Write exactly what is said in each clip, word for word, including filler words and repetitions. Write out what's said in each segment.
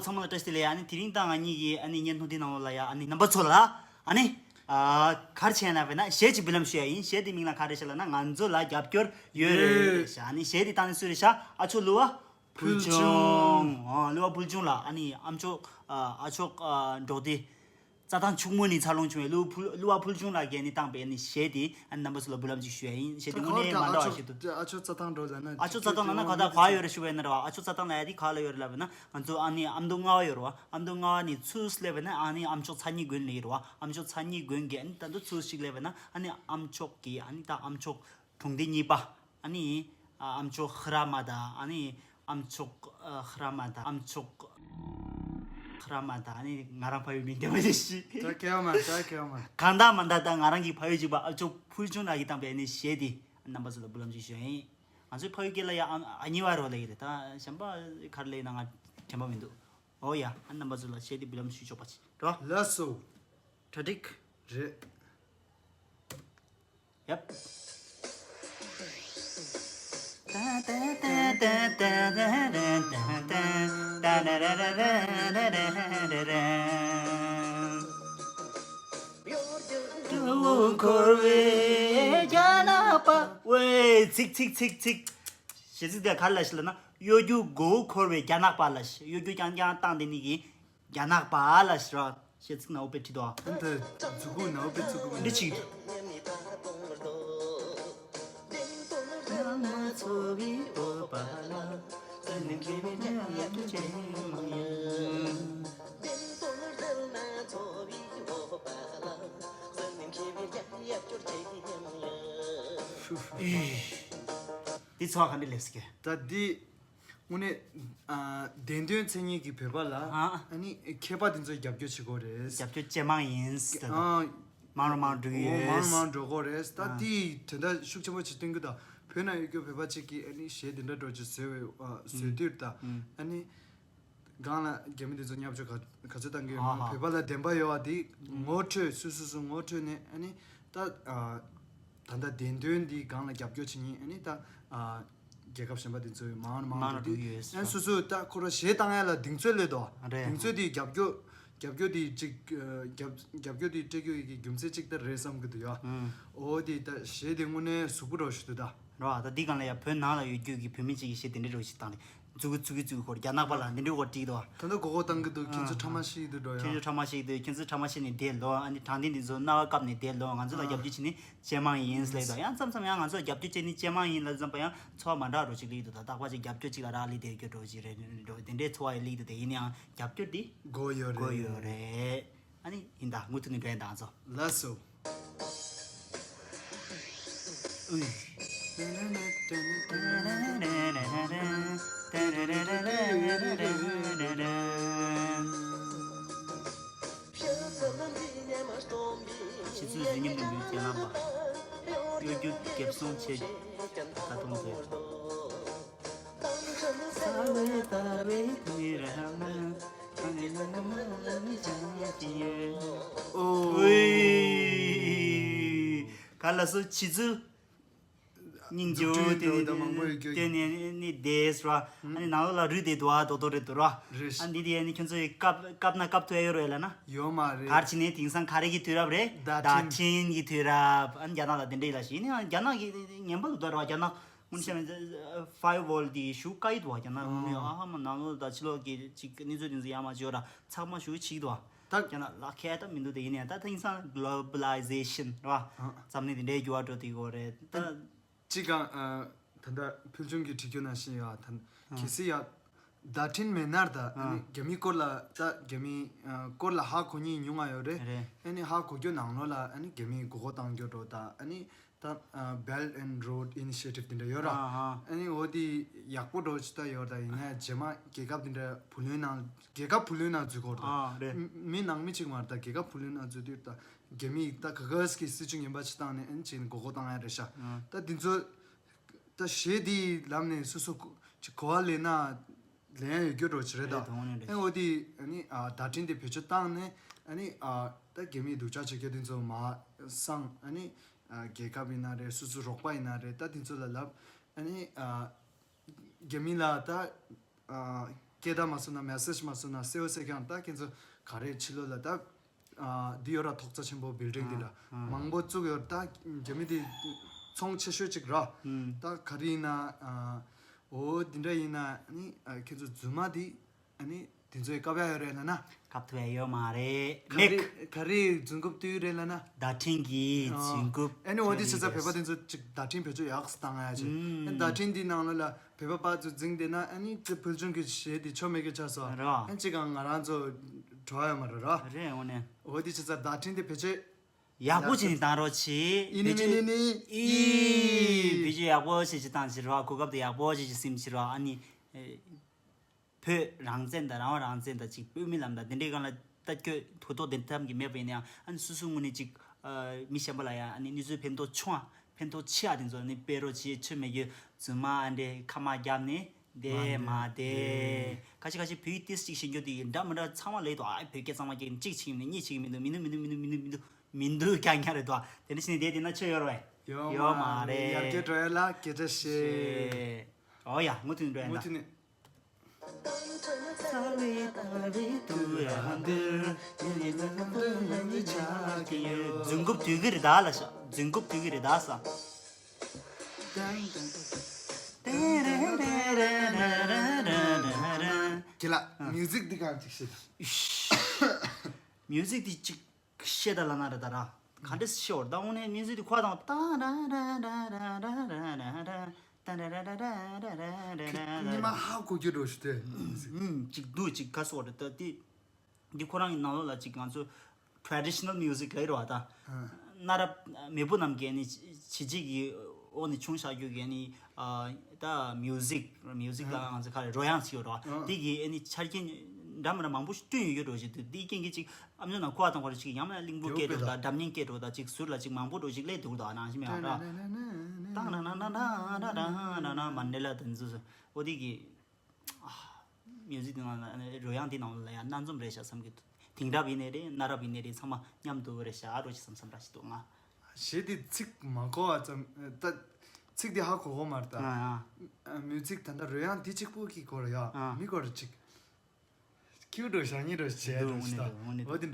ཚང་མ་ལ་བཀྲ་ཤིས་བདེ་ལེགས། ཨ་ནི་དེ་རིང་ད་ང་གཉིས་ཀྱི་ཨ་ནི་བརྙན་ཐུང་འདི་ནང་ལོགས་ལ་ཡ་ཨ་ནི་རྣམ་པ་ཚོ་ལ་ཨ་ནི་ཨ་ག་རེ་བྱས་ན་བས་ན་གཞས་ཅིག་འབུལ་ལམ་ཞུ་ཡ་ཡིན། གཞས་དེ་མིང་ལ་ག་རེ་བྱས་ལབ་ན་ང་ཚོ་ལ་རྒྱབ་སྐྱོར་ཡོད་རེད་ཡོད། ཤག་ཨ་ནི་གཞས་དེ་བཏང་ནས་སུ་རེད་ཤག་ཨ་ཅོ་གླུ་བ་ཕུལ་ཕུལ་བྱུང་བྱུང་། ཨ་གླུ་བ་ཕུལ་བྱུང་ལ་ཨ་ནི་ཨམ་ཅོག་ཨ་ཨ་ཅོག་ཨ་འབྲོག་སྡེ་རྩྭ་ཐང་ཕྱུག་མོ་ནས་འཚར་ལོངས་བྱུང་བའི་གླུ་ཕུལ་གླུ་བ་ཕུལ་བྱུང་ལགས་ཀྱིས་ནི་བཏང་པའི་ནི་གཞས་དེ་ཨ་ནི་རྣམ་པ་ཚོ་ལ་འབུལ་ལམ་ཅིག་ཞུ་ཡ་ཡིན། གཞས་དེ་དངོས་གནས་མ་འདྲ་བ་ཞིག་འདུག་ཨ་ཅོ་རྩྭ་ཐང་འགྲོ་ལབ་ན་ཨ་ཅོ་རྩྭ་ཐང་ལབ་ཡ་དེ་ག་ལ་ཡོད་རེད་ལབ་ན་ང་ཚོ་ཨ་ནི་ཨ་མདོ་རྔ་བ་ཡོད་རེད་ཞུ་བ་ཡིན་ན་ར་བ། ཨ་ཅོ་རྩྭ་ཐང་ལབ་ཡ་དེ་ག་ལ་ཡོད་རེད་ལབ་ན་ང་ཚོ་ཨ་ནི་ཨ་མདོ་རྔ་བ་ཡོད་རེད་བ། ཨ་མདོ་རྔ་བ་ནས་ཚུར་སླེབས་པ་ན་ཨ་ནི་ཨམ་ཅོག་ཚ་སྙིགས་དགོན་ལ་ཡོད་རེད་བ། ཨམ་ཅོག་ཚ་སྙིགས་དགོན་གྱི་ཨ་ནི་ད་དུང་ཚུར་ཞིག་སླེབས་པ་ན་ཨ་ནི་ཨམ་ཅོག་གི་ཨ་ནི་ད་ཨམ་ཅོག་གྲོང་སྡེ་གཉིས་པ་ཨ་ནི་ཨ་ཨམ་ཅོག་ཧི་ར་མ་ད་ཨ་ནི། ཨམ་ཅོག་ཨ་ཧི་ར་མ་ད་ཨམ་ཅོག་ཧི་ར་མ་ད་ཨ་ནི་ང་རང་ཕ་ཡུལ་མིང་དེ་མ་དེ་ཤི། ད་ཁེ་བ་མ་ད་ཁེ་བ་མ། གང་ད་མ་ད་ད་ང་རང་གི་ཕ་ཡུལ་གཅིག་པ་ཨ་ཅོ་ཕུལ་བྱུང་ལགས་ཀྱིས་བཏང་པའི་ནི་གཞས་དེ་རྣམ་པ་ཚོ་ལ་འབུལ་ལམ་ཅིག་ཞུ་ཡིན། ང་ཚོའི་ཕ་ཡུལ་སྐད་ལ་ཡ་ཨ་ཨ་ཉི་བ་རོ་ལ་ཡི་རེད། ད་གཞན་པ་ག་རེ་ལ་ཡིན་ན་ང་དྲན་པ་མི་འདུག་ཨོ་ཡ་ཨ་རྣམ་པ་ཚོ་ལ་གཞས་དེ་འབུལ་ལམ་ཞུ་ཆོག་པ་ཅིག་རོ། ལགས་སོ། གྲ་སྒྲིག་རེད། ཡབ། འཁོར་བའི་རྒྱ་ནག་པ། ཝེ། ཚིག་ཚིག་ཚིག་ཚིག་གཞས་ཚིག་དེ་ག་རེ་ལབ་ཤག་ལབ་ན། གཡོ་སྒྱུ་མགོ་བོ་འཁོར་བའི་རྒྱ་ནག་པ་ལབ་ཤག་གཡོ་སྒྱུ་རྐྱང་རྐྱང་བཏང་དེ་ནི་གི་རྒྱ་ནག་པ་ལ་ཞེས་པ་ཞེས་ཚིག་ནའོ་པེ་ཁྲིད་དོ། ཨ་ནི་ད་མཛུ་གུ་ནའོ་པེ་བཙུགས་གི་མི་འདི་འདུག་ཅིག་འདི་ཚོ་ག་འདྲ་ལེབས་ཀྱི། ད་འདི། དངོས་གནས། ཨ། བདེན་དོན་མཚན་ཉིད་ཀྱི་བོད་པ་ལ། ཨ། ཨ་ནི་མཁས་པ་དེ་ཚོས་རྒྱབ་སྐྱོར་བྱེད་དགོས་རེད། རྒྱབ་སྐྱོར་ཇེ་མང་ཡིན་ཟེར། ཨ། མང་རུ་མང་རུ་འགྲོ་གི་ཡོད། མང་རུ་མང་རུ་འགྲོ་གི་རེད། ད་ཨ། དེ་དེ་འདྲ་ཤུགས་ཆེན་པོ་ཞིག་སྟོན་གི་འདུག་བོད་ན་ཡོད་རྒྱུ་བོད་པ་གཅིག་གིས་ཨ་ནི་གཞས་དེ་འདྲ་འདྲ་ཅིག་བཟོས་པའི་བཟོས་དུས་ད། ཨ་ནི། སྒང་ལ་རྒྱ་མི་དེ་ཚོ་བརྙས་བཅོས་ག་ག་ཚོད་བཏང་གི་ཡོད་ན། ཨ་ཧ། བོད་པ་ལ་བདེན་པ་ཡོད་པ་དེ་ངོ་འཕྲོད། སོ་སོ་སོ་ངོ་འཕྲོད་ནས་ཨ་ནི་ད། ཨ། ད་ལྟ་བདེན་དོན་འདི་སྒང་ལ་རྒྱབ་སྐྱོར་བྱེད་མཁན་ཨ་ནི་ད། ཨ། རྒྱལ་ཁབ་གཞན་པ་དེ་ཚོ་མང་རུ་མང་མང་རུ་རུ་འགྲོ་གི་ཡོད་ཟེར། ཨ་ནི་སོ་སོས་ད་ཁོ་རང་གཞས་བཏང་ཡ་ལ་གདེང་ཚོད་སླེབས་འདུག་རེད། གདེང་ཚོད་དེ་རྒྱབ་སྐྱོར་རྒྱབ་སྐྱོར་དེ་གཅིག་ཨ། རྒྱབ་རྒྱབ་སྐྱོར་དེ་སྤྲད་རྒྱུ་ཡི་གི་རྒྱུ་མཚན་གཅིག་ད་རེད་བསམ་གི་འདུག་ཡ། ཨང་། འོ་དེ་ད་གཞས་དེ་དངོས་གནས་གཟུགས་པོ་འདྲ་ཞིག་འདུག་ད། རེད་བ། ད་འདི་སྒང་ལ་ཡ་བོད་ནང་ལ་ཡོད་རྒྱུ་གི་བོད་མི་གཅིག་གིས་གཞས་དེ་འདྲ་འདྲ་ཞིག་བཏང་རེད། ཙུ་གུ་ཙུ་གུ་ཙུ་གུ་ཁོར་རྒྱ་ནག་པ་ལ་འདི་འདྲའི་འོ་བྲིས་འདུག་བ། ད་ལྟ་མགོ་སྐོར་བཏང་གི་འདུག་ཁྱེད་ཚོ་ཨ། ཕྲ་མ་ཤི་གི་འདུག་འགྲོ་ཡ། ཁྱེད་ཚོ་ཕྲ་མ་ཤི་གི་འདུག་ཁྱེད་ཚོ་ཕྲ་མ་ཤི་ནས་བསྡད་ལོ། ཨ་ནི་དྲང་བདེན་འདི་ཚོ་རྣ་བ་བཀབ་ནས་བསྡད་ལོ། ང་ཚོ་ལ་ཨ། རྒྱབ་སྐྱོར་བྱེད་ནི་ཇེ་མང་ཡིན་ཟེར་ལབ་འདུག་ཡང་མཚམས་མཚམས་ཡང་ང་ཚོ་ལ་རྒྱབ་སྐྱོར་བྱེད་ནི་ཇེ་མང་ཡིན་ལབ་ཙམ་པ་ཡང་ཚོར་བ་མ་འདྲ་འགྲོ་ཅིག་སླེབས་འདུག་ད་རྟག་པར་ཅིག་རྒྱབ་སྐྱོར་ཅིག་ལ་རག་ལས་བསྡད་འགྲོ་ཅིག་རེད་འགྲོ། དེ་འདྲའི་ཚོར་བ་ཡང་སླེབས་འདུག་དེ་ཡིན་ན་ཡང་རྒྱབ་སྐྱོར་འདི་དགོས་ཡོད་རེད། དགོས་ཡོད་རེད། ཨ་ནི་ཡིན་ད་མུ་མཐུད་ནས་འགྲོ་ཡིན་ད་ང་ཚོ། ལགས་སོ། ཨུའི། ཕྱི་ཚུལ་གཟི་ཉམས་ལྡན་པའི་རྒྱ་ནག་པ། གཡོ་སྒྱུ་རྒྱབ་སྲུང་བྱེད། ད་དུང་དེ། ཨོ། ཨུའི། ག་ལ་སོ་ཕྱི་ཚུལ། སྙིང་རྗེ་བོ་འཛུགས་སྐྲུན་དེ་འདྲ་མང་པོ་ཡོད་རྒྱུ་དེ་ནས་ནི་བསྡད་ར། ཨ་ནི་ནང་ལོགས་ལ་རུལ་བསྡད་འདུག་ཨ་རྡོག་རྡོག་རེད་འདུག་ར། རེད། ཨ་འདི་དེ་ནི་ཁྱོད་ཚོ་ཡི་བཀབ་བཀབ་ན་བཀབ་ཐུབ་ཡ་ཡོད་རེད་ལ་ན། ཡོད་མ་རེད། གར་ཕྱིན་ནས་དེང་སང་ག་རེ་གི་དུས་རབས་རེད། བརྡ་འཕྲིན་གི་དུས་རབས། ཨ་ནི་རྒྱ་ནག་ལ་དེ་འདྲ་ཡིན་ལ་ཞིག་ཡིན་ནའང་རྒྱ་ནག་གི་ངན་པ་འདུག་ད་ར་རྒྱ་ནག་དངོས་གནས་བཤད་ན་ཕ་ཡར་ཝོལ་དེ་ཞུ་དཀའ་ཡི་འདུག་རྒྱ་ནག་ངོས་ནས། ཨ་ཧ་མ་ནང་ལོགས་ད་ཕྱི་ལོགས་ཀྱི་ཅིག་གནས་ཚུལ་དེ་ཚོ་ཡར་མར་བརྗོད་ར་ཚགས་མ་ཞུ་ཆིག་འདུག་ད་རྒྱ་ནག་ལ་ཁྱད་ད་མི་འདུག་དེ་ཡིན་ནའང་ད་དེང་སང་གི་ལོ་བྷ་ལི་ཟེ་ཤན་ར། ཨ། འཛམ་གླིང་དེ་འདྲའི་འགྱུར་བ་འགྲོ་དེ་གོ་རེད་ད། ཅི་གང་། ཨ། ད་ལྟ་ཕུལ་བྱུང་གིས་བྲིས་རྒྱུ་ནང་བཞིན་ཡོད་ད། ཨ། གལ་སྲིད་ཡ། བརྡ་འཕྲིན་མེད་ན་ད་ཨ་ནི་རྒྱ་མིའི་སྐོར་ལ་ད་རྒྱ་མིའི་ཨ་སྐོར་ལ་ཧ་གོ་མཁན་ཉུང་ང་ཡོད་རེད། རེད། ཨ་ནི་ཧ་གོ་རྒྱུ་ནང་ལོགས་ལ་ཨ་ནི་རྒྱ་མིའི་མགོ་སྐོར་བཏང་རྒྱུ་འགྲོ་ད་ཨ་ནི་ད་ཨ་Belt and Road Initiative དེ་འདྲ་ཡོད་ར། ཨ་ཨ། ཨ་ནི་འོ་དེ་ཡག་པོ་འགྲོ་ཅི་ད་ཡོད་ད། ཡིན་ན་རྗེས་མ་རྒྱལ་ཁབ་དེ་འདྲ་བུ་ལོན་ནང་རྒྱལ་ཁབ་བུ་ལོན་ནང་འཛུལ་གོ་ར་ད། ཨ་རེད། མི་མི་ནང་མི་གཅིག་མ་རེད་ད། རྒྱལ་ཁབ་བུ་ལོན་ནང་འཛུལ་དུས་ད་རྒྱ་མིས་ད་ག་ག་སི་གི་སྲིད་ཇུས་ངན་པ་ཅིག་བཏང་ནས་ཨ་ནི་ཅིག་མགོ་སྐོར་བཏང་ཡ་རེད་ཤག་ཨ། ད་དེ་ཚོ། ད་གཞས་འདིའི་ལམ་ནས་སོ་སོ་གོ་ཅིག་གོ་བ་ལེན་ན་ལེན་ཡ་ཡོད་རྒྱུ་འགྲོ་ཅི་རེད་ད། རེད་དོ་ནི་རེད། ཨེ་འོ་དེ་ཨ་ནི་ཨ་བརྡ་འཕྲིན་དེ་བེད་སྤྱོད་བཏང་ནས་ཨ་ནི་ཨ་ད་རྒྱ་མིའི་སྡུག་ཅག་བྱེད་མཁན་དེ་ཚོ་མ་སང་ཨ་ནི་ཨ་རྒྱལ་ཁབ་ཡིན་ན་རེད། སོ་སོ་རོགས་པ་ཡིན་ན་རེད། ད་དེ་ཚོ་ལ་ལབ་ཨ་ནི་ཨ་རྒྱ་མི་ལ་ད་ཨ་ སྐད་བརྡ་མ་བཟོ་ན་མེ་སེཇ་མ་བཟོ་ན་གསལ་བོ་གསལ་རྐྱང་། ད་ཁྱེད་ཚོ་ག་རེ་ཕྱི་ལོགས་ལ་ད་ཨ་འདི་ཡོད་ར། ཐོག་རྩེག་ཆེན་པོ་བིལ་ཌིང་འདི་ལ་ཨ་ཨ་མང་པོ་བཙུགས་ཡོད་ར། ད་རྒྱ་མི་འདི་ཚོང་ཆེ་ཤོས་ཅིག་ར། ཨུམ། ད་ག་རེ་ཡིན་ན་ཨ་འོ་འདི་འདྲ་ཡིན་ན་ཨ་ནི་ཨ་ཁྱེད་ཚོ་རྫུན་མ་འདི་ཨ་ནི་དེ་ཚོས་བཀབ་ཡ་ཡོད་རེད་ལབ་ན། བཀབ་ཐུབ་ཡ་ཡོད་མ་རེད། ག་མིག་རེ་ག་རེ་རྫུན་རྐུབ་བཏུལ་རེད་ལབ་ན། བརྡ་འཕྲིན་གྱི་ཨ་རྫུན་རྐུབ་ཨ་ནི་འོ་དེ་བྱས་ཙང་བོད་པ་དེ་ཚོ་ཅིག་བརྡ་འཕྲིན་བེད་སྤྱོད་ཡག་ཙམ་བཏང་ཡ་ཅིག་ཨ་ནི་ཨུམ། བརྡ་འཕྲིན་འདི་ནང་ལོགས་ལ་བོད་པ་ཕར་ཚུར་འཛིང་བསྡད་ན་ཨ་ནི་ཅིག་ཕུལ་བྱུང་གི་གཞས་འདི་ཆོ་མེད་གི་ཆགས་སོང་། ར། ཨ་ནི་ཅིག་གང་ང་རང་ཚོ་བྲོ་ཡ་མ་རེད་ར། རེད་འོ་ནས། འོ་དེ་བྱས་ཙང་བརྡ་འཕྲིན་དེ་བེད་སྤྱོད་ཡག་པོ་བྱས་ནས་བཏང་རོགས་གྱིས། ཨི་ནི་མི་ནི་ནི། ཨི། བེད་སྤྱོད་ཡག་པོ་བྱས་ཅིག་བཏང་ཕྱིར་རོགས། གོ་སྐབས་དེ་ཡག་པོ་བྱས་ཅིག་སིམ་ཕྱིར་རོགས། ཨ་ནི་ཨེ། བོད་རང་བཙན་དང་རང་དབང་རང་བཙན་དང་ཅིག་དཔོན་མི་ལམ་དང་དེ་འདྲའི་སྒང་ལ་ལྟ་སྐྱོད་ཐུགས་ཐོག་དེ་ཐམས་ཀྱི་མེད་པ་ཡིན་ན་ཡང་ཨ་ནི་སོ་སོའི་ངོས་ནས་ཅིག་ཨ་མི་གཞན་པ་ལ་ཡང་ཨ་ནི་ནུས་ཚོད་ཕན་ཐོགས་ཆུང་བ་ཕན་ཐོགས་ཆེ་བ་དེ་ཚོ་ཨ་ནི་སྤེལ་རོགས་བྱེད། ཆོ་མེད་རྒྱུ་རྫུན་མ་ཨ་འདྲས་ཁ་མ་བརྒྱབ་ནས་བསྡད་མ་མ་བསྡད། བསྡད། ཁ་ཤས་ཁ་ཤས་བོད་ཡིག་ཏོག་ཙམ་ཅིག་ཤེས་རྒྱུ་དེ་ཡིན་འདྲ་མི་འདྲ་ཚང་མ་ལབ་འདུག་ཨ་བོད་སྐད་གཙང་མ་སྐད་གཅིག་བྱེད་ཀྱི་མི་འདུག་གཉིས་བྱེད་ཀྱི་མི་འདུག་མི་འདུག་མི་འདུག་མི་འདུག་མི་འདུག་མི་འདུག་མི་འདུག་མི་འདུག་མི་འདུག་རྐྱང་རྐྱང་རེད་འདུག་དེ་འདྲ་བྱས་ནས་བསྡད་དེ་ན་ཆོ་ཡོད་རེད་པས། ཡོད་མ་རེད། ཡར་རྒྱས་འགྲོ་ཡ་ལ་སྐད་ཆ་བཤད། ཨོ་ཡ་མུ་མཐུད་འགྲོ་ཡ་ད། མུ་མཐུད་ནས། རྫུན་རྐུབ་བཏུལ་གི་རེད་ད་ལབ་ཤག་རྫུན་རྐུབ་བཏུལ་གི་རེད་ད་ཟེར། ཁྱེད་ལ་མིའུ་ཟིག་འདི་གང་ཅིག་ཤེས། མིའུ་ཟིག་འདི་ཅིག་ཤེས་ད་ལབ་ན་རེད་ད་ར། ག་འདྲ་ཤེས་བར་ད་འོ་ནས་མིའུ་ཟིག་འདི་ཁོ་དང་ཏ་ར་ར་ར་ར། ཉི་མ་ཧ་གོ་རྒྱུ་འགྲོ་ཞུ་དེ། ཨུམ། ཅིག་འདུག་ཅིག་ག་སོགས་རེད་ད་དེ། འདི་ཁོ་རང་གི་ནང་ལོགས་ལ་ཅིག་ང་ཚོ་traditional music ལབ་རེད་བ་ད། ཨ། གནའ་རབས་མེས་པོ་རྣམས་ཀྱིས་ནི་བྱས་རྗེས་ཀྱི་འོག་ནས་བྱུང་བཞག་རྒྱུ་གི་ནི་ཨ་ད་music music ལ་ཨ་ང་ཚོ་ག་རེ་རོལ་དབྱངས་ཅིག་ཡོད་རེད་བ། ཨ། དེ་གི་ཨ་ནི་ཆ་རྐྱེན་འདྲ་མི་འདྲ་མང་པོ་ཞིག་བསྐྲུན་ཡོད་རེད་བ། ཞིག་འདུག་དེའི་རྐྱེན་གྱིས་ཅིག་ཨ་མྱོང་ན་ཁོ་བ་དང་ཁོ་ར་ཅིག་ཡང་ན་གླིང་བུ་སྐད་འགྲོ་ད་སྒྲ་སྙན་སྐད་འགྲོ་ད་ཅིག་ཟུར་ལ་ཅིག་མང་པོ་འགྲོ་ཞིག་སླེབས་འདུག་ད་ནང་བཞིན་ཡང་ར། ཏང་ན་ན་ན་ན་ན་ན་ན་མ་ནེ་ལ་དེ་ཚོ་འོ་དེ་གི་ཨ། མིའུ་ཟིག་དེ་ནང་ལ་རོལ་དབྱངས་དེ་ནང་ལ་ཡང་སྣ་འཛོམས་རེད་ཤག་བསམ་གི་འདུག་དེང་རབས་ཡིན་ནའི་རེད། གནའ་རབས་ཡིན་ནའི་རེད། ཚང་མ་མཉམ་དུ་རེད་ཤག་རོ་ཞིག་བསམ་བསམ་ར་ཞིག་འདུག་ང་། གཞས་དེ་ཚིག་མ་གོ་བ་ཙམ་ད། ཚིག་དེ་ཧ་གོ་གོ་མ་རེད་ད། ཨ་ཨ། མིའུ་ཟིག་ད་ལྟ་རོལ་དབྱངས་དེ་གཅིག་པོ་གི་སྐོར་ཡ་ཨ། མི་སྐོར་གཅིག་ཁྱིའུ་འགྲོ་ཞག་ཉིན་འགྲོ་བྱས་འགྲོ་ཞིག་ད། འོ་དེ་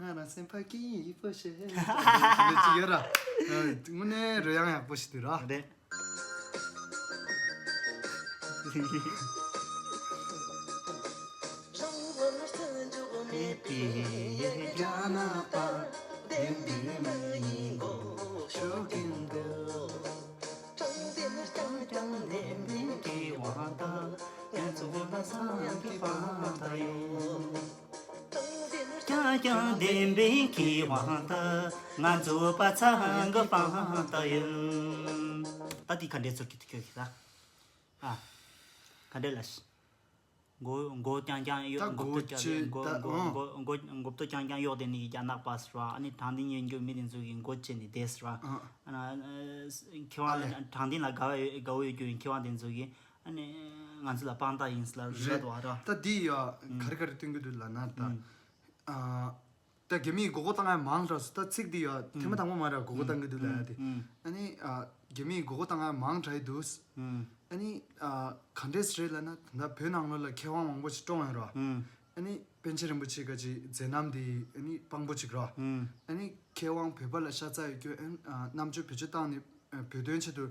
ང་རང་སེམས་པ་སྐྱིད་པོ་ཞིག་ཅིག་ཡོད་ར། དངོས་གནས་རོལ་དབྱངས་ཡག་པོ་ཞིག་འདུག་ར། རེད། རྐྱང་རྐྱང་བདེན་པའི་ཁེ་དབང་དག་ང་ཚོ་པ་ཚང་གི་དཔང་རྟགས་ཡིན། ད་དེ་ག་འདྲའི་ཚུལ་གྱིས་ཐུག་ཡོད་ཀྱི་ད། ཨ། ག་འདྲའི་ལ་ཞིག་མགོ་མགོ་རྐྱང་རྐྱང་གཡོག་ད་མགོ་མགོ་ཐོག་རྐྱང་ཅི་མགོ་ད་མགོ་ཨང་། མགོ་མགོ་མགོ་ཐོག་རྐྱང་རྐྱང་གཡོག་དེ་ནི་རྒྱ་ནག་པ་ཟེར་བ། ཨ་ནི་དྲང་བདེན་ཡོད་རྒྱུ་མི་དེ་ཚོ་གི་མགོ་བཅད་ནས་བསྡད་ཟེར་བ། ཨང་། ཨ་ན་མཁས་དབང་ཨ་ལས། དྲང་བདེན་ལ་དགའ་བ་ཡོད་དགའ་བོ་ཡོད་རྒྱུ་ཡིན་མཁས་དབང་དེ་ཚོ་གི། ཨ་ནི་ང་ཚོ་ལ་དཔང་རྟགས་ཡིན་ཟེར་ལབ་རེད་རེད་འདུག་བ་ར། ད་འདི་ཡ་ཨང་། ག་རེ་ག་རེ་སྟོན་གྱི་འདུག་ལབ་ན་ད། ཨང་། ཨ། ད་རྒྱ་མིས་མགོ་སྐོར་བཏང་ཡ་མང་དྲགས་སོང་། ད་ཚིག་འདི་ཡ་ཐེངས་མ་དང་པོ་མ་རེད། མགོ་སྐོར་བཏང་གི་འདུག་ལབ་ཡ་དེ། ཨ་ནི་ཨ། རྒྱ་མིས་མགོ་སྐོར་བཏང་ཡ་མང་དྲགས་འདུག་ཨ་ནི་ཨ། ག་འདྲས་རེད་ལབ་ན་ད་ལྟ་བོད་ནང་ལོགས་ལ་མཁས་དབང་མང་པོ་ཞིག་བཀྲོངས་ཡོད་རེད་བ། ཨ་ནི་པཎ་ཆེན་རིན་པོ་ཆེ་ག་ཅིག་མཛད་རྣམ་དེ་ཨ་ནི་དཔང་པོ་ཅིག་རེད་བ། ཨ་ནི་མཁས་དབང་བོད་པ་ལ་ཤ་ཚ་ཡོད་རྒྱུ་ཨ་ནི་ཨ། རྣམ་དཔྱོད་བེད་སྤྱོད་བཏང་ནས་ཨ། བོད་དོན་ཆེད་དུ་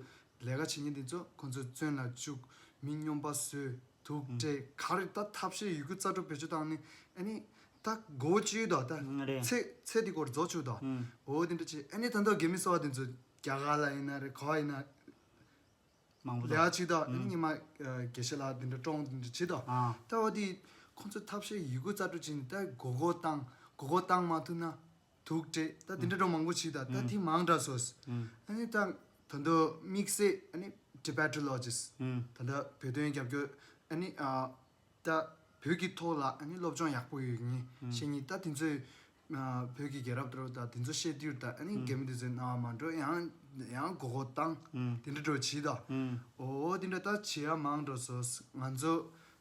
ལས་ཀ་བྱེད་མཁན་དེ་ཚོ་ཁོང་ཚོ་བཙོན་ལ་བཅུག་མི་སྨྱོན་པ་བཟོས། དུག་སྤྲད། ག་རེ་ད་ཐབས་ཤེས་ཡོད་རྒུ་རྩལ་སྤྲུགས་བེད་སྤྱོད་བཏང་ནས་ཨ་ནི་ད་མགོ་བོ་བཅད་དོ་ད། ཨང་རེད། ཚེ་ཚེ་འདི་སྐོར་རྫོགས་བཅུག་དོ། ཨང་། འོ་དེ་འདྲ་བྱས་ཨ་ནི་ད་ལྟ་རྒྱ་མི་སོ་བ་དེ་ཚོ་རྒྱ་གར་ལ་ཡིན་ན་རེད། ག་བ་ཡིན་ན་མང་པོ་ལས་ཀ་བྱེད་དོ། ཨ་ནི་ཨང་། ཉི་མ་ཨ། དགེ་བཤེས་ལགས་དེ་འདྲ་བཀྲོངས་དེ་འདྲ་བྱེད་དོ། ཨ། ད་འོ་དེ་ཁོང་ཚོ་ཐབས་ཤེས་ཡོད་རྒུ་རྩལ་སྤྲུགས་བྱས་ནས་ད་མགོ་སྐོར་བཏང་མགོ་སྐོར་བཏང་མ་ཐུབ་ན། དུག་སྤྲད། ད་དེ་འདྲ་འགྲོ་མང་པོ་བྱས། ད་ད་ཨང་། དེ་མང་དྲགས་སོང་། ཨང་། ཨ་ནི་ད་ད་དུང་དམིགས་བསལ་ཨ་ནི་Tibetologist། ཨང་། ད་ད་བོད་དོན་རྒྱབ་སྐྱོར་ཨ་ནི་ཨ། ད་བོད་ཀྱི་ཐོག་ལ་ཨ་ནི་སློབ་སྦྱོང་ཡག་པོ་ཡོད་མཁན་ཨང་། བཤད་མཁན་ད་དེ་ཚོས་ཨ། བོད་ཀྱི་རྒྱལ་རབས་ལྟར་ད་དེ་ཚོ་བཤད་དུས་ད་ཨ་ནི་ཨང་། རྒྱ་མི་དེ་ཚོའི་སྣང་བ་མ་འགྲོ། ཡང་ཡང་མགོ་སྐོར་བཏང་། ཨང་། དེ་འདྲ་འགྲོ་བྱས་ད། ཨང་། འོ་དེ་འདྲ་ད་བྱེད་ཡ་མང་དྲགས་སོང་། ང་ཚོ།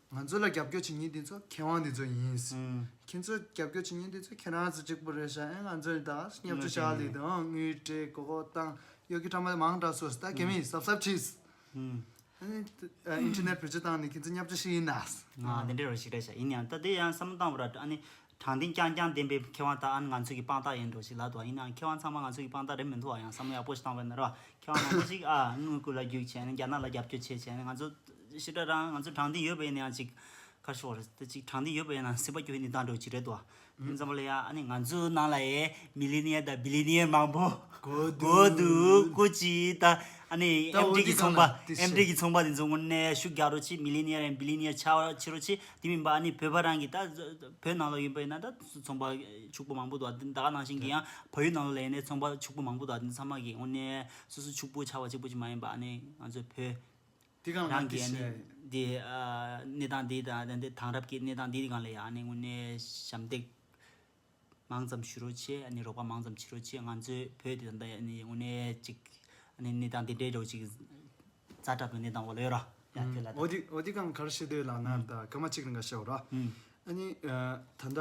ང་ཚོ་ལ་རྒྱབ་སྐྱོར་བྱེད་མཁན་དེ་ཚོ་མཁས་དབང་དེ་ཚོ་ཡིན། ཨང་། ཁྱེད་ཚོ་རྒྱབ་སྐྱོར་བྱེད་མཁན་དེ་ཚོ་ཁྱེད་རང་ཚོ་གཅིག་པུ་རེད་ཤག་ཨེ་ང་ཚོ་ད་བརྙས་བཅོས་བྱ་ལས་དང་དངུལ་སྤྲད་མགོ་སྐོར་བཏང་གཡོག་གི་ཕྲ་མ་མང་དྲགས་སོང་། ད་རྒྱ་མི་གཟབ་གཟབ་བྱས། ཨང་ ཨ་ནི་ཨ་ཨིན་ཊར་ནེཊ་བེད་སྤྱོད་བཏང་ནས་ཁྱེད་ཚོ་བརྙས་བཅོས་ཤིག་ཡིན་ན། ང་དེ་འདྲའི་རོ་ཞིག་རེད་ཤག་ཡིན་ཡང་ད་དེ་ཡང་བསམ་བློ་བཏང་བ་ར་ཨ་ནི་དྲང་བདེན་རྐྱང་རྐྱང་ལྡན་པའི་མཁས་དབང་དག་ཨ་ནི་ང་ཚོ་གི་དཔང་རྟགས་ཡིན་འགྲོ་ཞིག་ལབ་འདུག་ཡིན་ནའང་མཁས་དབང་ཚང་མ་ང་ཚོ་གི་དཔང་རྟགས་རེད་མི་འདུག་ཨ་ཡང་བསམ་བློ་ཡག་པོ་ཞིག་བཏང་བས་ན་ར་མཁས་དབང་མང་པོ་ཞིག་ཨ་དངུལ་ཁུར་ལ་རྒྱུག་བྱས་ནས་རྒྱ་ནག་ལ་རྒྱབ་སྐྱོར་བྱས་བྱས་ནས་ང་ཚོ་ཞེ་དྲག་རང་ང་ཚོ་དྲང་བདེན་ཡོད་པ་ཡིན་ན་ཡང་ཅིག་ཁ་ཤོར་དེ་ཅིག་དྲང་བདེན་ཡོད་པ་ཡིན་ན་སེམས་པ་སྐྱོ་བའི་གནས་སྟངས་འགྲོ་ཅིག་རེད་འདུག་དེ་ཙམ་པ་ལ་ཡ་ཨ་ནི་ང་ཚོའི་ནང་ལ་ཡ་མི་ལི་ནི་ཡར་དང་བི་ལི་ནི་ཡར་མང་པོ་གོ་འདུག་གོ་འདུག་ཀུ་ཅི་ད་ཨ་ནི་ད་ཨེམ་འོ་འདི་ཌི་གི་ཚོང་པ་གང་ལ་དེ་ཨེམ་འདི་གི་ཚོང་པ་དེ་ཚོ་དངོས་གནས་ཤུགས་རྒྱག་རོགས་བྱེད། མི་ལི་ནི་ཡར་ཡང་བི་ལི་ནི་ཡར་ཆགས་ཆེ་རོགས་བྱེད། དེ་མིན་པ་ཨ་ནི་བོད་པ་རང་གི་ད་བོད་ནང་ལ་ཡིན་པ་ཡིན་ན་ད་ཚོང་པ་ཕྱུག་པོ་མང་པོ་འདུག་ད་ག་ནང་བཞིན་གི་ཡང་བལ་ཡུལ་ནང་ལ་ཡིན་ནའི་ཚོང་པ་ཕྱུག་པོ་མང་པོ་འདུག་དེ་ཚང་མ་གི་དངོས་གནས་སོ་སོ་ཕྱུག་པོ་ཆགས་པ་གཅིག་པུ་ཅིག་མ་ཡིན་པ་ཨ་ནི་ང་ཚོ་བོད་དེ་གང་ལ་རང་གི་ཨ་ནི་དེ་གནས་སྟངས་འདི་དང་དེ་དེང་རབས་ཀྱི་གནས་སྟངས་འདི་སྒང་ལ་ཡང་ཨ་ནི་དངོས་གནས་ཞབས་འདེགས་མང་ཙམ་ཞུ་རོགས་བྱེད། ཨ་ནི་རོགས་པ་མང་ཙམ་བྱེད་རོགས་བྱེད། ང་ཚོའི་བོད་དེ་ད་ལྟ་ཨ་ནི་དངོས་གནས་ཅིག་ཨ་ནི་གནས་སྟངས་འདི་འདྲའི་རོགས་ཅིག་ཛ་དྲག་པའི་གནས་སྟངས་འོག་ལ་ཡོད་ར། ཡ་ཁྱོད་ལ་ད། འོ་དེ་འོ་དེ་གང་གར་ཤེས་འདོད་ལ་ན་ད་སྐར་མ་གཅིག་རིང་ག་ཤེས་ར། ཨ་ནི་ད་ལྟ་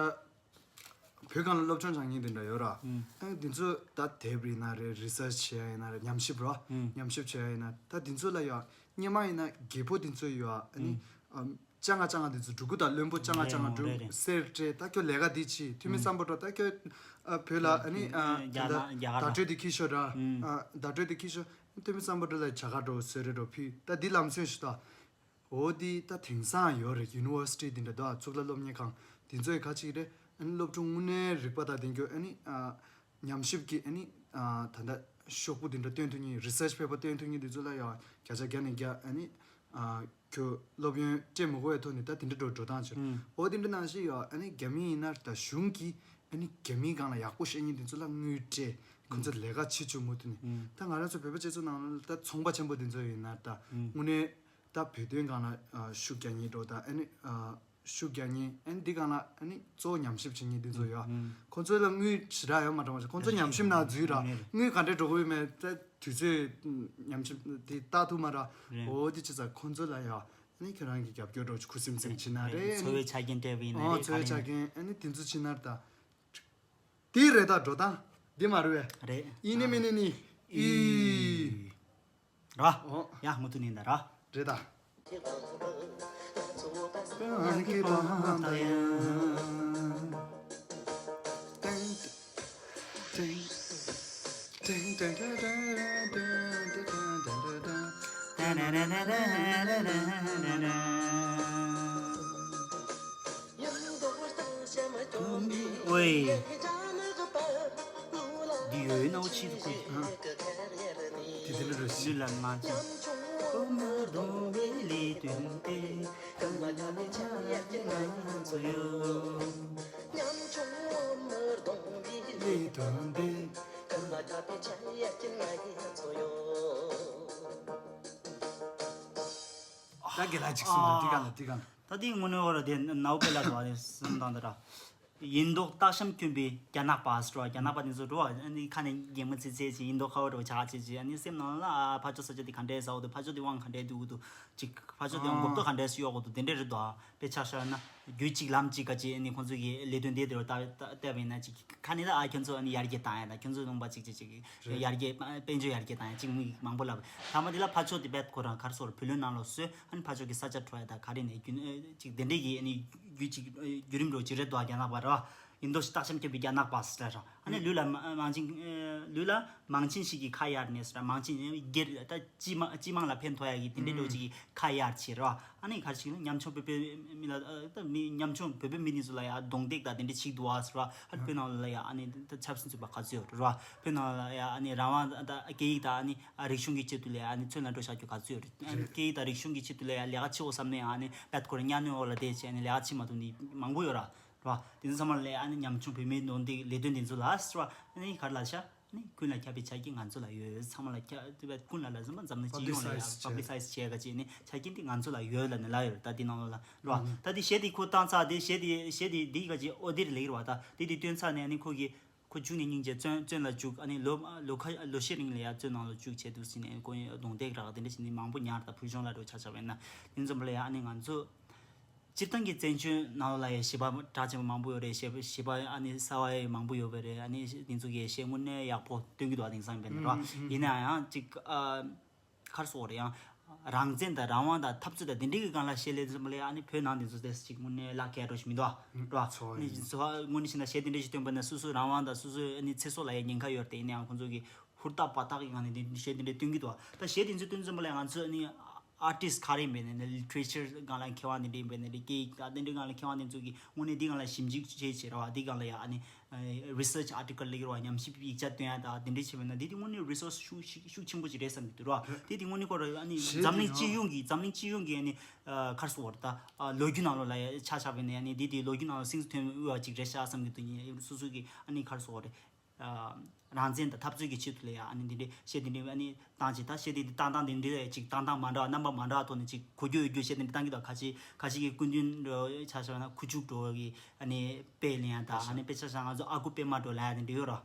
བོད་སྒང་ལ་སློབ་སྦྱོང་སྦྱང་མཁན་དེ་འདྲ་ཡོད་ར། ཨ་ནི་དེ་ཚོ་ད་དེབ་ཡིན་ན་རེད། རི་སར་ཆི་བྱེད་ཡ་ཡིན་ན་རེད། ཉམས་ཞིབ་ར། ཉམས་ཞིབ་བྱེད་ཡ་ཡིན་ན་ད་དེ་ཚོ་ལ་ཡ་སྔོན་མ་ཡིན་ན་རྒད་པོ་དེ་ཚོ་ཡོད་ཨ་ནི་ཨམ་ཅ་ང་ཅ་ང་དེ་ཚོ་འབྲུ་གུ་དང་བློན་པོ་ཅ་ང་ཅ་ང་འབྲུ་གསེར་སྤྲད། ད་ཁྱོད་ལས་ཀ་འདི་བྱེད། ཐུ་མི་སམ་བྷོ་ཊ་ད་ཁྱོད་ཨ་བོད་ལ་ཨ་ནི་ཨ་རྒྱ་ནག་རྒྱ་གར་བརྡ་སྤྲོད་དེ་ཁྱེར་ཤོག་ར། ཨ་བརྡ་སྤྲོད་དེ་ཁྱེར་ཤོག་ཐུ་མི་སམ་བྷོ་ཊ་ལ་བྱ་དགའ་འགྲོ་བཟོ་རེ་འགྲོ་ཕུལ། ད་འདི་ལམ་སྲོལ་ཞིག་ད། འོ་འདི་ད་དེང་སང་ཡོད་རེད། ཡུ་ནི་ཝར་སི་ཊི་འདི་འདྲ་འདུག་ཨ། གཙུག་ལག་སློབ་གཉེར་ཁང་འདི་ཚོ་ཡི་ཁ་ཅིག་རེད། ཨ་ནི་སློབ་ཕྲུག་དངོས་གནས་རིག་པ་དང་ལྡན་རྒྱུ་ཨ་ནི་ཨ་ཉམས་ཞིབ་ཀྱི་ཨ་ནི་ཨ་ད་ལྟ་ཤོག་བུ་འདི་འདྲ་སྟོན་ཐུབ་མཁན། རི་སར་ཆི་པེ་པར་སྟོན་ཐུབ་མཁན་འདི་ཚོ་ལ་ཡང་བརྒྱ་ཆ་བརྒྱ་ནས་བརྒྱ་ཨ་ནི་ཨ་ཁྱོད་སློབ་ཡོན་སྤྲད་མི་དགོས་པའི་ཐོག་ནས་ད་དེ་འདྲ་འགྲོ་འགྲོ་སྟངས་བྱུང་། འོ་དེ་འདྲ་ནང་བཞིན་ཡང་ཨ་ནི་རྒྱ་མི་ཡིན་ན་ད་གཞུང་གིས་ཨ་ནི་རྒྱ་མིའི་སྒང་ལ་ཡག་པོ་ཤེས་མཁན་དེ་ཚོ་ལ་དངུལ་སྤྲད། ཁོ་ཚོ་ལས་ཀ་བྱེད་བཅུག་མུ་མཐུད་ནས། ད་ང་རང་ཚོ་བོད་པ་སྤྱི་ཚོགས་ནང་ལ་ད་ཚོང་པ་ཆེན་པོ་དེ་ཚོ་ཡིན་ན་ད་དངོས་གནས་ད་བོད་དོན་སྒང་ལ་ཨ་ཤུགས་རྒྱག་མཁན་འགྲོ་ད་ཨ་ནི་ཨ་ཤུགས་རྒྱག་མཁན་ཨ་ནི་འདི་སྒང་ལ་ཨ་ནི་གཙོ་བོ་ཉམས་ཞིབ་བྱེད་མཁན་འདི་ཚོ་ཡོད། ཁོ་ཚོ་ལ་དངུལ་ཞེ་དྲག་ཡོད་མ་རེད་མ་གཏོགས་ཁོ་ཚོ་ཉམས་ཞིབ་ནང་འཛུལ་ར། དངུལ་ག་འདྲས་འགྲོ་གི་ཡོད་མེད་ད་དུས་ཚོད་ཉམས་ཞིབ་དེ་ལྟ་ཐུབ་མ་ར། འོ་དེ་བྱས་ཙང་ཁོ་ཚོ་ལ་ཡ་ཨ་ནི་ཁྱོད་རང་གི་རྒྱབ་སྐྱོར་འགྲོ་ཁུ་སིམ་སིམ་བྱེད་ན་རེད། འཚོ་བའི་ཆ་རྐྱེན་སྤྲད་པ་ཡིན་ན་ཨོ་རེད། འཚོ་བའི་ཆ་རྐྱེན་ཨ་ནི་དེ་ཚོ་བྱེད་ན་རེད་ད། དེ་རེད་ད་འགྲོ་སྟངས་འདི་མ་རེད་པས། རེད། ཡིན་ནི་མིན་ནི་ནི། ཨི། ར། ཨོ། ཡ་མུ་མཐུད་ནས་ད་ར། རེད་ད། ཝེ། འདི་ཡོད་ནོ་ཆི་ཁུ། དེ་དེ་ལ་རེ་ཞིག་ལ་མ་ཅི། ཁོ་མོ་གདོང་པའི་ལས་དོན་དེ། ཀ་མ་ལ་ལས་ཆ་ཡ་ཅི་ང་ཚོ་ཡོད། ཉམ་ཆུང་མོ་མོ་གདོང་པའི་ལས་དོན་དེ། ཀ་མ་ལ་ལས་ཆ་ཡ་ཅི་ང་ཚོ་ཡོད། ད་དགེ་ལགས་ཅིག་གསུངས་དང་དེ་ག་ལ་དེ་ག་ལ། ད་དེའི་དངོས་གནས་བར་དེ་ནའུ་པེ་ལ་དོ་ཨ་ནི་གསུངས་དང་དེ་ར། ཡིན་མདོག་སྟག་ཤམ་གྱོན་པའི་རྒྱ་ནག་པ་ཟེར་བ། རྒྱ་ནག་པ་དེ་ཚོ་འགྲོ་བ་ཨ་ནི་ཁ་ནས་གད་མོ་ཚིག་ཚིག་བྱས་ཡིན་མདོག་ཁ་བོ་འགྲོ་ཆག་ཆེ་ཆེ་ཨ་ནི་སེམས་ནང་ལ་ཨ་ཕར་ཕྱོགས་ས་ཆ་དེ་ག་འདྲས་ཟ་འོ་འདུག་ཕར་ཕྱོགས་དེ་དབང་ག་འདྲས་འདུག་འདུག་ཅིག་ཕར་ཕྱོགས་དེ་དབང་མགོ་ཐོག་ག་འདྲས་སུ་གཡོག་འོ་འདུག་དེ་འདྲས་རེད་དོ། དཔེ་ཆ་བཞག་ན་རྒྱུད་གཅིག་ལམ་གཅིག་ག་ཅིག་ཨ་ནི་ཁོང་ཚོ་གི་ལས་དོན་དེ་དེ་རུ་ལྟ་བལྟས་པ་ཡིན་ན་ཅིག་ཁ་ནས་ད་ཨ་ཁྱོད་ཚོ་ཨ་ནི་ཡར་རྒྱས་བཏང་ཡ་ད་ཁྱོད་ཚོ་ལུང་པ་ཅིག་ཅིག་ཅིག་ཡར་རྒྱས་དཔལ་འབྱོར་ཡར་རྒྱས་བཏང་ཡ་ཅིག་མི་མང་པོ་ལབ་ཐ་མ་དེ་ལ་ཕར་ཕྱོགས་དེ་བལ་ཁོ་རང་ག་རེ་ཟེར་བུ་ལོན་ནང་ལོགས་སུ། ཨ་ནི་ཕར་ཕྱོགས་ཀྱི་ས་ཆ་འཕྲོག་ཡ་དང་ག་རེ་ནས་རྒྱུ་ཨ་ཅིག་དེ་འདྲས་ཀྱི་ཨ་ནི་རྒྱུ་ཅིག་ཨ་བརྒྱུད་རིམ་འགྲོ་ཅིག་རེད་དོ་རྒྱ་ནག་པ་ར། ཡིན་མདོག་སྟག་ཤམ་གྱོན་པའི་རྒྱ་ནག་པ་ཟེར་ར། ཨ་ནི་ལུས་ལ་མ་མང་ཆེན་ཨ་ལུས་ལ་མང་ཆེན་ཞིག་གིས་ཁ་གཡར་ནས་ཟེར་ར། མང་ཆེན་སྒེར་ད་སྤྱི་དམངས་སྤྱི་དམངས་ལ་ཕན་ཐོགས་ཡ་གི་དེ་འདྲས་འགྲོ་ཅིག་གིས་ཁ་གཡར་བྱེད་ར། ཨ་ནི་ག་རེ་ཞིག་ན་ཉམ་ཆུང་བོད་པའི་མི་ལ་ཨ་ད་མི་ཉམ་ཆུང་བོད་པའི་མི་དེ་ཚོ་ལ་ཡ་གདོང་འདེགས་དང་དེ་འདྲས་བྱེད་འདུག་ཨ་ཟེར་ར། ཨ་ནི་བོད་ནང་ལ་ཡ་ཨ་ནི་ད་ཆབ་སྲིད་འཛུགས་པ་ག་ཚོད་ཡོད་ར། བོད་ནང་ལ་ཡ་ཨ་ནི་རང་དབང་ད་སྐད་ཡིག་དང་ཨ་ནི། ཨ་རིག་གཞུང་གི་ཆེད་དུ་ལས་ཨ་ནི་ཚུར་ལ་འགྲོ་བཞག་རྒྱུ་ག་ཚོད་ཡོད་རེད། ཨ་ནི་སྐད་ཡིག་དང་རིག་གཞུང་གི་ཆེད་དུ་ལས་ལས་ཀ་བྱེད་འོ་བསམ་ནས་ཨ་ནི་བད་ཁོ་རང་གཉའ་གནོན་འོག་ལ་བསྡད་བྱས་ཨ་ནི་ལས་ཀ་བྱེད་མ་ཐུབ་ནི་མང་པོ་ཡོད་ར། ར་དེ་ཚོ་ཚང་མ་ལས་ཨ་ནི་ཉམ་ཆུང་བོད་མིའི་ནོར་འདི་ལས་དོན་དེ་ཚོ་ལ་ཟེར་བ་ཨ་ནི་ག་རེ་ལབ་ཤག་ཨ་ནི་ཀུན་ལ་ཁྱབ་པའི་ཆ་རྐྱེན་ང་ཚོ་ལ་ཡོད། ཚང་མ་ལ་ཁྱབ་དེ་བས་ཀུན་ལ་ལ་ཟེར་མ་འཛམ་གླིང་སྤྱི་ཡོངས་ལ་ཡ་པབ་ལི་སའི་ཛི་བྱས་ག་ཅིག་ནི་ཆ་རྐྱེན་དེ་ང་ཚོ་ལ་ཡོད་ལབ་ནས་ལབ་ཡོད་ར། ད་དེ་ནང་ལོགས་ལ་ར་ད་དེ་གཞས་དེ་ཁོ་བཏང་ཚར་དེ་གཞས་དེ་གཞས་དེ་འདི་ག་ཅིག་ཨོ་དེ་རེད་ལེགས་ར་བ། ད་དེ་དེ་བཏོན་ཚར་ནས་ཨ་ནི་ཁོ་གི་ཁོ་བཅུག་ནས་སྙིང་རྗེ་བཙོན་བཙོན་ལ་བཅུག་ཨ་ནི་ལོ་ལོ་ཁ་ལོ་ཤས་རིང་ལ་ཡ་བཙོན་ནང་ལ་བཅུག་བྱས་འདུག་ཟེར་ནས་ཁོ་གདོང་འདེགས་རག་དེ་འདྲ་བྱས་ནས་མང་པོ་ཉར་དང་ཕུལ་བྱུང་ལ་འགྲོ་ཆ་ཆ་བས་ན་དེ་ཚོ་ལ་ཡ་ཨ་ནི་ང་ཚོ་སྤྱིར་བཏང་གི་བཙན་བྱོལ་ནང་ལ་ཡ་གཞས་པ་གྲགས་ཆེན་པོ་མང་པོ་ཡོད་རེད། གཞས་པ་གཞས་པ་ཨ་ནི་གསར་བ་ཡ་མང་པོ་ཡོད་པ་རེད། ཨ་ནི་དེ་ཚོ་གི་གཞས་དངོས་གནས་ཡག་པོ་སྟོན་གི་འདུག་ཨ་དེང་སང་བས་ན་ར་ཡིན་ན་ཡང་ཅིག་ཨ། ག་རེ་ཟེར་དགོས་རེད་ཡང་ རང་བཙན་དང་རང་དབང་དང་འཐབ་རྩོད་དང་དེ་འདྲའི་གི་སྒང་ལ་བཤད་ལས་ཙམ་ལས་ཨ་ནི་བོད་ནང་དེ་ཚོ་དེ་ཅིག་དངོས་གནས་ལག་ཁྱེར་འགྲོ་ཞིག་མི་འདུག་ཨ། འགྲོ་ཨ། ཚོ་ནི་ཡིན། ཚོ་དངོས་གནས་བྱས་ན་གཞས་དེ་འདྲ་ཞིག་བཏོན་པ་ན་སོ་སོའི་རང་དབང་དང་སོ་སོའི་ཨ་ནི་ཚེ་སྲོག་ལ་ཡང་ཉེན་ཁ་ཡོད་རེད་དེ། ཡིན་ནའང་ཁོང་ཚོ་གི་ཧུར་ཐག་འབད་ཐག་གི་ངང་ནས་དེ་གཞས་དེ་འདྲ་བཏོན་གི་འདུག་ཨ། ད་གཞས་དེ་ཚོ་བཏོན་ཙམ་པ་ལ་ང་ཚོ་ཨ་ནི་ཨར་ཊིསི་ག་རེ་ཡིན་པ་ཡིན་ནའི་ལི་ཊི་རེ་ཅར་སྒང་ལ་མཁས་དབང་དེ་འདྲ་ཡིན་པ་ཡིན་ནའི་སྐད་ཡིག་དང་དེ་འདྲའི་སྒང་ལ་མཁས་དབང་དེ་ཚོ་གི་དངོས་གནས་དེ་སྒང་ལ་ཞིབ་འཇུག་བྱས་བྱས་ར་བ། དེ་སྒང་ལ་ཡང་ཨ་ནི་རི་སར་ཆི་ཨར་ཊི་ཀལ་ལེགས་ར་བ། ཉམས་ཞིབ་ཡིག་ཆ་བཏོན་ཡ་དང་དེ་འདྲའི་བྱས་པ་ན་དེ་དེ་དངོས་གནས་རི་སོར་སི་ཤུགས་ཤུགས་ཤུགས་ཆེན་པོ་ཅིག་རེད་བསམ་གི་འདུག་ར་བ། དེ་དེ་དངོས་གནས་ཁོ་ར་ཨ་ནི་གཞས་འཛམ་གླིང་དེ་སྤྱི་ཡོངས་ཀྱི་འཛམ་གླིང་སྤྱི་ཡོངས་ཀྱི་ཨ་ནི་ཨ་ག་རེ་ཟེར་དགོས་རེད། ད་ཨ་ལོ་རྒྱུས་ནང་ལོགས་ལ་ཡ་ཆ་བཞག་པ་ཡིན་ན་ཨ་ནི་དེ་དེ་ལོ་རྒྱུས་ནང་ལ་སིང་དུ་ཐོན་དགོས་པ་ཅིག་རེད་ཤག་བསམ་གི་འདུག་སོ་སོ་གི་ཨ་ནི་ག་རེ་ཟེར་དགོས་རེད། རང་བཙན་དང་འཐབ་རྩོད་ཀྱི་ཆེད་དུ་ལ་ཡ་ཨ་ནི་འདི་འདྲའི་གཞས་འདི་འདྲའི་ཨ་ནི་བཏང་ཅིག་ད་གཞས་འདི་འདི་བཏང་སྟངས་འདི་འདྲའི་ཅིག་བཏང་སྟངས་མ་འདྲ་བ། རྣམ་པ་མ་འདྲ་བ་ཐོག་ནས་ཅིག་གོ་རྒྱུ་ཡོད་རྒྱུ་གཞས་འདི་འདྲ་བཏང་གི་འདུག་ཁ་ཅིག་ཁ་ཅིག་གི་སྐུ་མདུན་འདྲ་ཆ་བཞག་ན་ཁུ་བྱུག་འདྲ་གི་ཨ་ནི་དཔེ་ལེན་ཡ་དང་། ཨ་ནི་དཔེ་ཆ་བཞག་ང་ཚོ་ཨ་ཁུ་པད་མ་འདྲ་ལབ་ཡ་འདི་འདྲ་ཡོད་ར།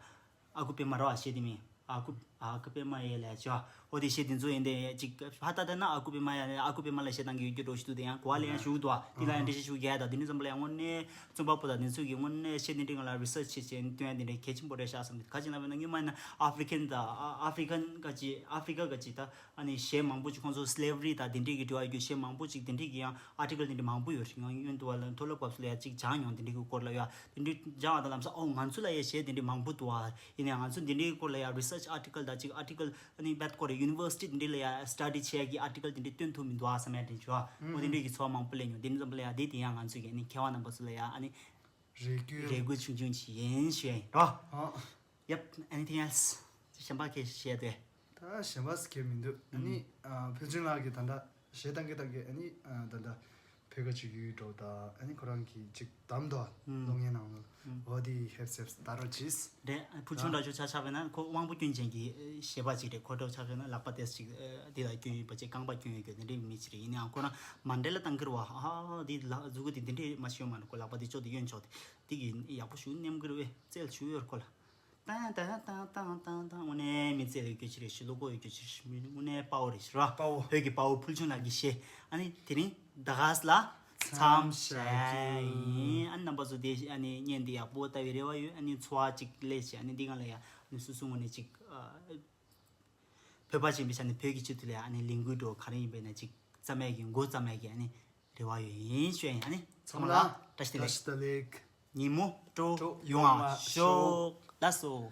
ཨ་ཁུ་པད་མ་ར་བ་གཞས་འདི་མིན། ཨ་ཁུ་ཨ་ཁུ་པད་མ་ཡེ་ལ་ཅོ། འོ་དེ་གཞས་དེ་ཚོ་ཡིན་དེ་ཅིག་ཕར་ལྟ་ལྟ་ན་ཨ་ཁུ་པད་མ་ཡ་ཨ་ཁུ་པད་མ་ལ་གཞས་བཏང་གི་ཡོད་རྒྱུ་འདྲ་ཞིག་འདུག་དེ་ཡང་གོ་བ་ལེན་ཡ་ཞུ་གི་འདུག་ཨ། དེ་ལ་ཡང་འགྲེལ་བཤད་ཞུ་རྒྱུ་ཡ་དང་དེ་ནི་ཙམ་པ་ལ་ཡང་དངོས་གནས་རྩོམ་པ་པོ་དང་དེ་ཚོ་གི་དངོས་གནས་གཞས་དེ་འདྲའི་སྒང་ལ་རི་སར་ཆི་བྱས་བཏོན་ཡ་དེ་འདྲའི་གལ་ཆེན་པོ་རེད་ཤག་བསམ་གི་འདུག་ག་ཅི་ལབ་ན་སྔོན་མ་ཡིན་ན་ཨ་ཧྥི་རི་ཁན་དང་ཨ་ཧྥི་རི་ཁན་ག་ཅི་ཨ་ཧྥི་རི་ཀ་ག་ཅི་ད་ཨ་ནི་གཞས་མང་པོ་ཅིག་ཁོང་ཚོ་སི་ལེ་ཝ་རི་དང་དེ་འདྲའི་གི་འབྲེལ་བ་ཡོད་རྒྱུ་གཞས་མང་པོ་ཅིག་དེ་འདྲའི་གི་ཡང་ཨར་ཊི་ཀལ་དེ་འདྲའི་མང་པོ་ཡོད་རེད། ང་སྔོན་དུ་བ་ལ་མཐོ་སློབ་སྐབས་སུ་ལ་ཡ་ཅིག་སྦྱངས་མྱོང་། དེ་འདྲའི་གི་སྐོར་ལ་ཡ་དེ་འདྲའི་སྦྱངས་པ་དང་ལམ་སང་ཨོ་ང་ཚོ་ལ་ཡ་གཞས་དེ་འདྲའི་མང་པོ་འདུག་ཨ། ཡིན་ནའང་ང་ཚོ་འདི་འདྲའི་སྐོར་ལ་ཡ་རི་སར་ཆི་ཨར་ཊི་ཀལ་དང་ཅིག་ཨར་ཊི་ཀལ་ཨ་ནི་རྦད་ཁོ་རེ་ཡུ་ནི་ཝར་སི་ཊི་འདི་འདྲ་ལ་ཡ་སི་ཊ་ཌི་བྱེད་ཡ་གི་ཨར་ཊི་ཀལ་འདི་འདྲ་བཏོན་ཐུབ་མི་འདུག་ཨ་བསམ་ཡ་དྲན་བྱུང་ཨ། འོ་དེ་འདྲའི་གི་ཚོར་བ་མང་པོ་སླེབས་མྱོང་། དེ་འདྲ་ཙམ་པ་ལ་ཡ་དེ་དེ་ཡང་ང་ཚོ་གི་ཨ་ནི་མཁས་དབང་རྣམ་པ་ཚོ་ལ་ཡ་ཨ་ནི་རེ་སྐུལ་རེ་སྐུལ་ཆུང་ཆུང་ཞིག་ཡིན་ཞུ་ཡ་ཡིན་རོ། ཨ། Yep, anything else? གཞན་པ་གི་བཤད་དེ། ད་གཞན་པ་གི་མི་འདུག་ཨ་ནི་ཨ་ཕུལ་ཆུང་ལགས་ཀྱི་ད་ལྟ་གཞས་བཏང་གི་བཏང་གི་ཨ་ནི་ཨ་ད་ལྟ་བོད་ཁ་ཆུ་ཡུལ་འགྲོ་ད་ཨ་ནི་ཁོ་རང་གི་ཅིག་གཏམ་དོ། ཨུམ། གློག་བརྙན་ནང་ལ། ཨུམ། འོ་དེ་ཧེབ་སེབ་ད་རོ་ཅིས། རེད། ཕུལ་ཆུང་ལགས་ཆོ་ཆ་ཆ་བས་ན་ཁོ་དབང་པོ་སྐྱོན་ཅན་གྱི་གཞས་པ་ཅིག་རེད། ཁོ་འགྲོ་ཆ་བས་ན་ལག་པ་ཏེས་ཅིག་འདི་ལ་སྐྱོན་ཡོད་པ་ཅིག་རྐང་པ་སྐྱོན་ཡོད་རྒྱུ་དེ་འདྲའི་མི་ཅིག་རེད། ཡིན་ནའང་ཁོ་རང་མ་འདྲེ་ལ་བཏང་གི་རེད་བ། ཨ་འདི་ལག་གཟུགས་པོ་དེ་འདི་འདྲའི་མ་ཤེས་ཡོད་མ་རེད། ཁོ་ལག་པ་དེ་ཅོ་དེ་གཡོན་ཅོ་དེ་དེ་གི་ཡག་པོ་ཞུ་ནེམ་གི་རེད་བས། རྩལ་ཞུ་ཡོད་ཁོ་ལ། ཏང་ཏང་ཏང་ཏང་ཏང་ཏང་། དངོས་གནས་མི་ཚེ་ཡོད་རྒྱུ་ཅི་རེད་ཤི། བློ་ཁོག་ཡོད་རྒྱུ་ཅི་རེད་ཤི། དངོས་གནས་དཔའ་བོ་རེད་ཤི་ར། དཔའ་བོ། བོད་ཀྱི་དཔའ་བོ་ཕུལ་ཆུང་ལགས་ཀྱི་གཞས། ཨ་ནི་དེ་རིང་ད་ག་ས་ལ་མཚམས་བཞག་གི་ཡིན། ཨ་ནི་རྣམ་པ་ཚོ་དེ་ཨ་ནི་བརྙན་འདི་ཡག་པོ་ལྟ་བའི་རེ་བ་ཡོད། ཨ་ནི་ཚོར་བ་ཅིག་སླེབས་ཤིག་ཨ་ནི་འདི་གང་ལ་ཡ་ཨ་ནི་སོ་སོ་ངོས་ནས་ཅིག་ཨ་བོད་པ་ཅིག་ཡིན་པའི་ཆ་ནས་བོད་ཀྱི་སྤྱི་ཚོགས་ལ་ཡ་ཨ་ནི་ལས་འགུལ་འགྲོ་ག་རེ་ཡིན་པའི་ན་ཅིག་རྩ་མེད་ཀྱི་འགོ་རྩ་མེད་ཀྱི་ཨ་ནི་རེ་བ་ཡོད་ཡིན་ཞུ་ཡ་ཡིན། ཨ་ནི་ཚང་མ་ལ་བཀྲ་ཤིས་བདེ་ལེགས། ཉིན་མོ་སྤྲོ་ཡོང་བ་ཤོག་ལགས་སོ།